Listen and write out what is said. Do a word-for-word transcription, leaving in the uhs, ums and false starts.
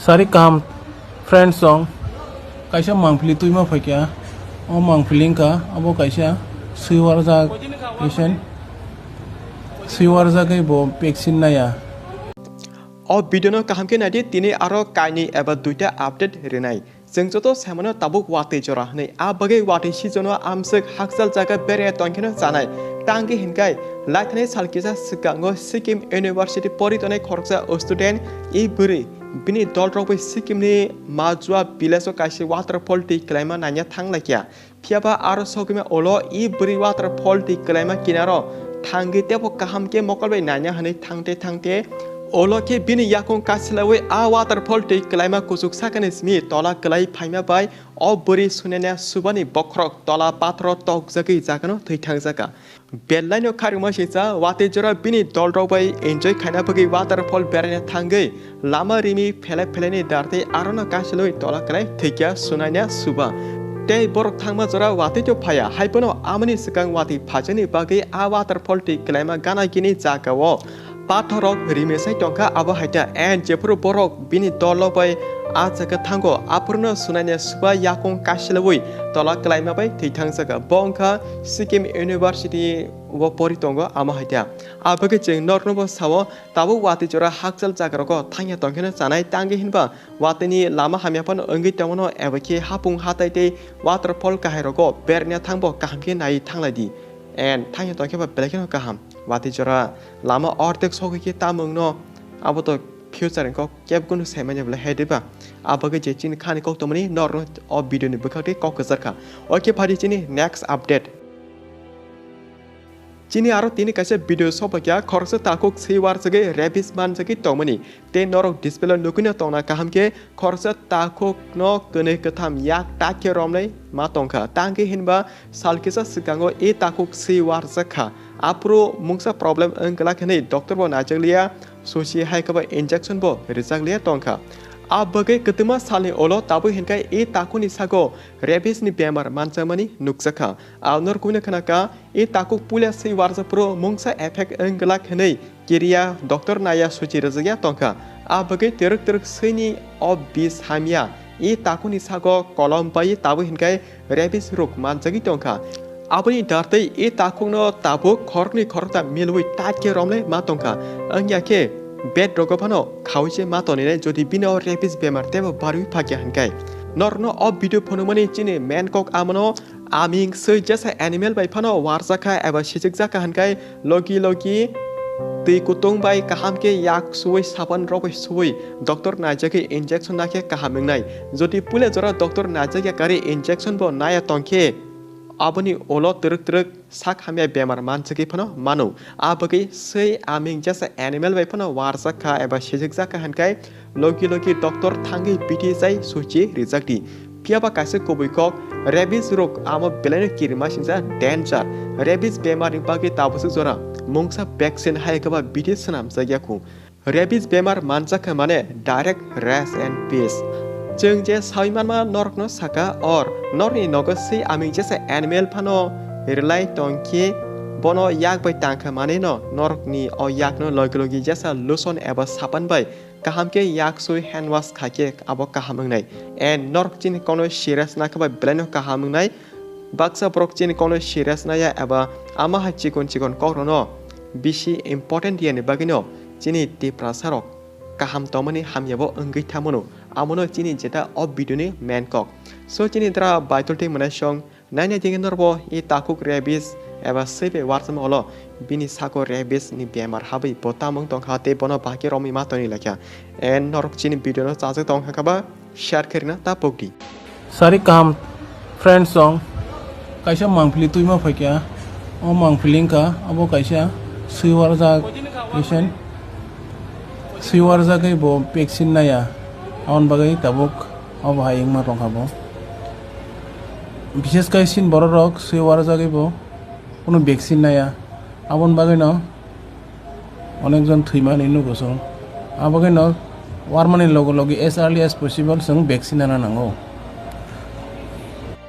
Sari kaham friends song kaisa mangpili twima phaikha. O mangpili wngkha abo kaisa swiwarjak patient. Swiwarjagwi bo vaccine naya. O video no kaham khe naidi, tini aro kainwi eba duita update rinai. Chwng joto saimano tabuk watwi jora hwnwi, a bagwi watwi season o amswk hakchal jaga bere tongkheno chanai. Tangwi hinkai laithani sal kisa swkango Sikkim University pori tongnai khoroksa student i bwrwi bini dolrok bai Sikkim ni Majua village o kaisa waterfall twi kwlaima nanya thanglaikha. Phiyaba aro sogwima ulo i bwrwi waterfall twi kwlaima kinaro thangwi teibo kaham khe mokol bai nanya hwnwi thangte thangte ulo khe bini yakung kachilaui a waterfall twi kwlaima kuchuk sakani simi tola kwlai phaima bai o bwrwi sunania subani bokhorok tola pathoro tokjagwi jagano thwi thangjakha. Belai no kharima singcha watwi jora bini dolrok bai enjoy khaina bagwi waterfall beraina thangwi lama rimi phelai phelaini dartwi arono kasilwi tola kwlai thwikya sunaina suba. Tei borok thangma jora watwi to phaya, hai phano amoni swkang watwi phajakni bagwi a waterfall twi kwlaima gana gini jagao pathorrok rimesai tongkha. Abo hai ta, and jephuru borok bini dolrok bai a jaga thango, aphuru no sunaina suba yakung kasilwi tola kwlaima bai thwi thangjakha. Bo wngkha Sikkim University o pori tongo, amo hai ta. Abagwi chwng norokno bo sao, tabuk watwi jora hakchal jagarogo thangya tongkheno chanai, tangwi hinba watwini lama hamya phano wngwi tongmano, eba khe hapung hatai tei waterfall kahairogo berna thangbo kaham khe naiwi thanglai di. And thangya tongkhe ba belai kheno kaham. Watwi jora lama ordek sogwi khe tamungno abo to future ni kok kebgunu saimanya belai hai diba? Abagwi je chini khani kok tongmani norokno o video ni bwkhak tei kok kwchar kha. Oke phadi chini next update. Chini aro tini kaisa video sopaikha, khoroksa takhuk swi warjagwi rabies manjagwi tongmani. Tei norok display o nugwino tongna kaham khe khoroksa takhukno kwnwi kwtham yak tak khe romnai ma tongkha. Tangwi hinba sal kisa swkango e takhuk swi warjak kha. Aphuru mungsa problem wng glak hwnwi doctor bo naijakliya, susi hai khe ba injection bo rijakliya tongkha. A bagwi kwtwma salni ulo tabuk hinkai e takhukni sago rabies ni bemar manjakmani nukjakha. Ang norok kubui no khna kha, e takhuk puila swi warjak phuru mungsa effect wng glak hwnwi kiriya doctor naiya suchi rwjakya tongkha. A bagwi twrwk twrwk swini o bis hamya e takhukni sago kolom bai tabuk hinkai rabies rok manjagwi tongkha. Aboni dartwi e takhukno tabuk khoroknwi khorokta milwi tak khe romlai ma tongkha. Wngya khe bed rogo phano khaui se ma toninai jodi bini o rabies bemar teibo barwi phakya hinkai. Norokno o video phunukmani chini main kok amono. Aming swi jesa animal bai phano warjakha eba sichikjakha hinkai logi logi twi kutung bai kaham khe yak suwi saban rok bai suwi doctor naijakhe injection nakhe kaham wngnai. Jodi puila jora doctor naijakya kari injection bo naya tongkhe aboni ulo twrwk twrwk sak hamya bemar manjagwi phano mano. A bagwi swi aming jesa animal bai phano warjakha eba sichikjakha hinkai logi logi doctor thangwi bithi chai suchi rijak di. Phiyaba kaisa kubui kok, rabies rok amo belaino kirima singsa danger. Rabies bemar ni bagwi tabuk jora mungsa vaccine hai khe ba bithi swnamjak ya khu. Rabies bemar manjak kha mane direct rash and peace. Chwng je sawi manma norokno saka or norni nogo swi aming jesa animal phano rwlai tongkhe bono yak bai tangkha manwi no norokni o yakno logi logi jesa lotion eba sapan bai kaham khe yak sui hand wash kha khe abo kaham wngnai. And norok chini kono serious na khe bai belai no kaham wngnai. Baksa borok chini kono serious naya eba ama hai chikon chikon kok rokno bisi important riyani bagwi no chini Tiprasa rok kaham tongmani hamya bo wngwi thamano. Amono chini jeta o video ni main kok. So chini dra Baitul tei Mwnaisong Naina digi norbo i takhuk rabies eba swi bai warjakma ulo bini sako rabies ni bemar habwi bo tamung tongkha tei bono bahai khe romwi ma tongwi laikha. And norok chini video no chajak tongkha khe ba share khe rwna ta pokdi. Sari kaham friends song kaisa mangpili twima phaikha. O mangpili wngkha abo kaisa swi warjak patient. Swi warjagwi bo vaccine naya. Aboni bagwi tabuk obo hai wngma tongkha bo. Bishes khe chini borok rok swi warjagwi bo kunu vaccine naya. Aboni bagwi no onek jon thwimani nugo chwng. Aboni bagwi no warmani logo logi as early as possible chwng vaccine nana nango.